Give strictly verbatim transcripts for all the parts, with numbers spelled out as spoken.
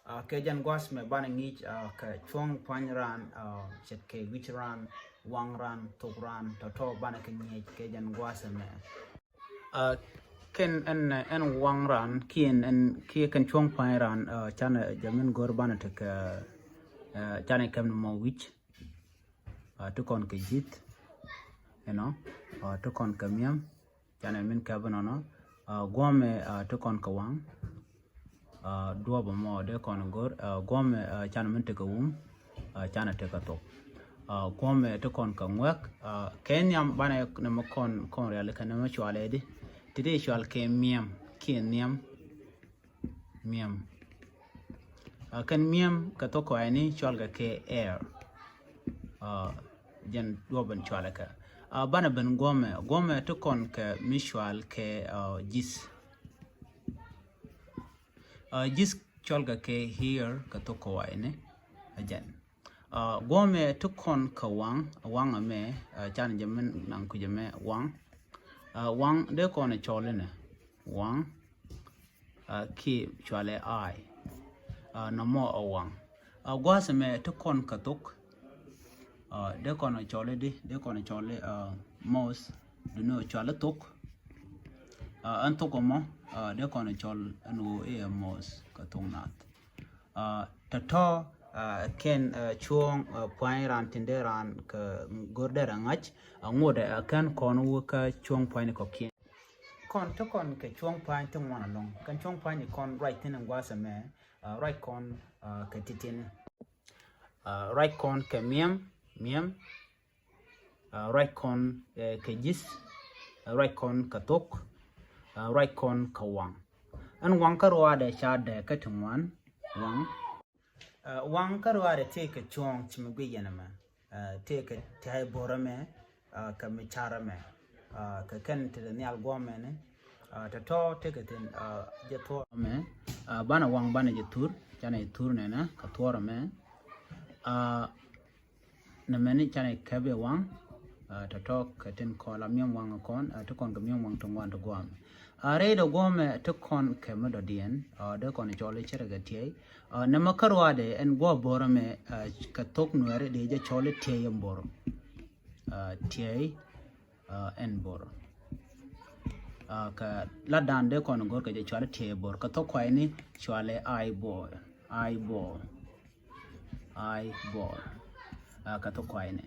Kɛ jɛn gua̱a̱th mɛ banɛ ŋi̱i̱c kɛ cuɔ̱ŋ pua̱ny raan, ce̱tkɛ wi̱c raan, waŋ raan, thok raan, tɔ̱tɔ̱ banɛ kɛ ŋi̱i̱c kɛ jɛn gua̱a̱th mɛ. Kɛn ɛn, ɛn waŋ raan kiɛ ɛn, ɛn kiɛ kɛn cuɔ̱ŋ pua̱ny raan, canɛ jɛ min go̱r banɛ tekɛ, canɛ kɛm ni mɔ wi̱c. Ti kɔn kɛ ji̱th, you know, ti kɔn kɛ mi̱em, canɛ min kɛp inɔnɔ. Guɔ̱mɛ ti kɔn kɛ waŋ. Duɔ̱ɔ̱p ɛmɔ dee kɔn go̱r, guɔ̱mɛ canɛ min tekɛ wum, canɛ tekɛ thok. Guɔ̱mɛ ti kɔn kɛ ŋuɛk, kɛ nhiam banɛ nɛ mɛ kɔn, kɔn riali kɛ nɛ mɛ cualɛ di. Ti dee cual kɛ mi̱em kiɛ nhiam. Mi̱em. Kɛn mi̱em kɛ thok kɔayni cual kɛ kɛ air. Jɛn duɔ̱ɔ̱p ben cualɛ kɛ. Banɛ ben guɔ̱mɛ, guɔ̱mɛ ti kɔn kɛ mi cual kɛ ji̱th. Ji̱th cual kɛ kɛ air kɛ thok kɔayni. A jɛn. Guɔ̱mɛ ti kɔn kɛ waŋ, waŋ ɛmɛ, canɛ jɛ mi naŋ kui̱c ɛmɛ waŋ. Waŋ dee kɔn cɔl inɛ waŋ. Kiɛ cualɛ eye. Nɔmɔ ɛ waŋ. Gua̱a̱th ɛmɛ ti kɔn kɛ thok. Dee kɔn cɔl idi, dee kɔn cɔl i mouth, duŋni cualɛ thok. Ɛn thok ɛmɔ dee kɔn cɔl ɛn ɣöö iɛ mouth kɛ thok naath. Tɔ̱tɔ̱ kɛn cuɔ̱ŋ pua̱ny raan tin dee raan kɛ go̱r dee raan ŋa̱c, ŋotdɛ kɛn kɔn wä kä cuɔ̱ŋ pua̱nyni kɔ̱kiɛn. Kɔn ti kɔn kɛ cuɔ̱ŋ pua̱ny ti ŋuan ɛlɔ̱ŋ. Kɛn cuɔ̱ŋ pua̱nyni kɔn ruac thi̱n in gua̱a̱th ɛmɛ, ruac kɔn kɛ ti̱ti̱ni. Ruac kɔn kɛ mi̱em, mi̱em. Ruac kɔn kɛ ji̱th. Ruac kɔn kɛ thok. Ruac kɔn kɛ waŋ. Ɛn waŋ kä ruaadɛ ca dɛ kä ti ŋuan waŋ. Waŋ kä ruaadɛ tëë kɛ cuɔ̱ɔ̱ŋ ci mi guic yɛn ɛmɛ. Tëë kɛ tɛ̈ɛ̈ bo̱r ɛmɛ, kɛ mi car ɛmɛ. Kɛ kɛn ti dɛ nhial guɔ̱mɛ ni. Tɔ̱tɔ̱ tëë kɛ thin jɛ thuɔ̱ɔ̱r ɛmɛ. Banɛ waŋ banɛ jɛ thur, canɛ jɛ thur nɛnɛ kɛ thuɔ̱ɔ̱r ɛmɛ. Nɛ mɛni canɛ kɛp iɛ waŋ. Tɔ̱tɔ̱ kɛ tin kɔn la mi̱em waŋ kɔn, ti kɔn kɛ mi̱em waŋ ti ŋuan ti guɔ̱mɛ. Rɛydɛ guɔ̱mɛ ti kɔn kɛ mi dɔ̱diɛn, dee kɔn cɔl i̱ cärɛ kɛ tiɛy. Nɛ mɛ kä ruaadɛ ɛn guɔ̱ɔ̱p bo̱r ɛmɛ, kɛ thok nuɛɛri dee jɛ cɔl i̱ tiɛy ɛn bo̱r. Tiɛy ɛn bo̱r. Kɛ latdan dee kɔn go̱r kɛ jɛ cuali tiɛy bo̱r. Kɛ thok kuayni cuali eyeball. Eyeball. Eyeball. Kɛ thok kuayni.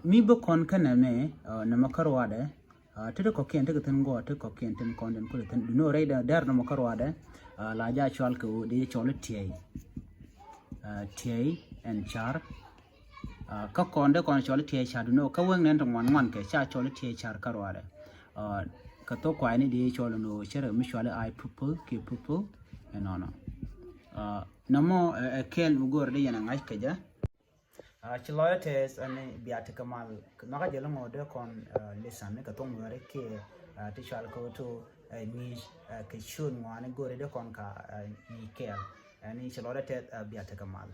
Mi bi kɔn kä nɛmɛ, nɛmɛ kä ruaadɛ. Ti ti kɔ̱kiɛn ti kɛ thi̱n gɔɔ, ti kɔ̱kiɛn tin kɔn tin kulɛ thi̱n. Duŋni rɛy dɛ dɛr nɛmɛ kä ruaadɛ. La ja cual kɛ wä dee jɛ cuali tiɛy. Tiɛy ɛn car. Kä kɔn dee kɔn cɔl i̱ tiɛɛc car duŋni kä wek nɛn ti ŋuan ŋuan kɛ ca cɔl i̱ tiɛɛc car kä ruaadɛ. Kɛ thok kuayni dee cɔl ni ɣöö cärɛ mi cuali eye pupil kiɛ pupil. Ɛnɔnɔ. Nɔmɔ ɛ kɛl mi go̱o̱rɛ dee yɛn a ŋa̱c kɛ jɛ. Ci lɔcdä tɛth ɛn bia tekɛ mal. Nhɔkä jɛ lo̱ŋ ɣöö dee kɔn listen ni kɛ thok nuɛɛri kiɛ ti cual kɛ wä to ŋi̱i̱c kɛ ciöt ŋuani go̱o̱rɛ dee kɔn ka ŋi̱i̱c kɛɛl. Ɛn ci lɔcdä tɛth bia tekɛ mal.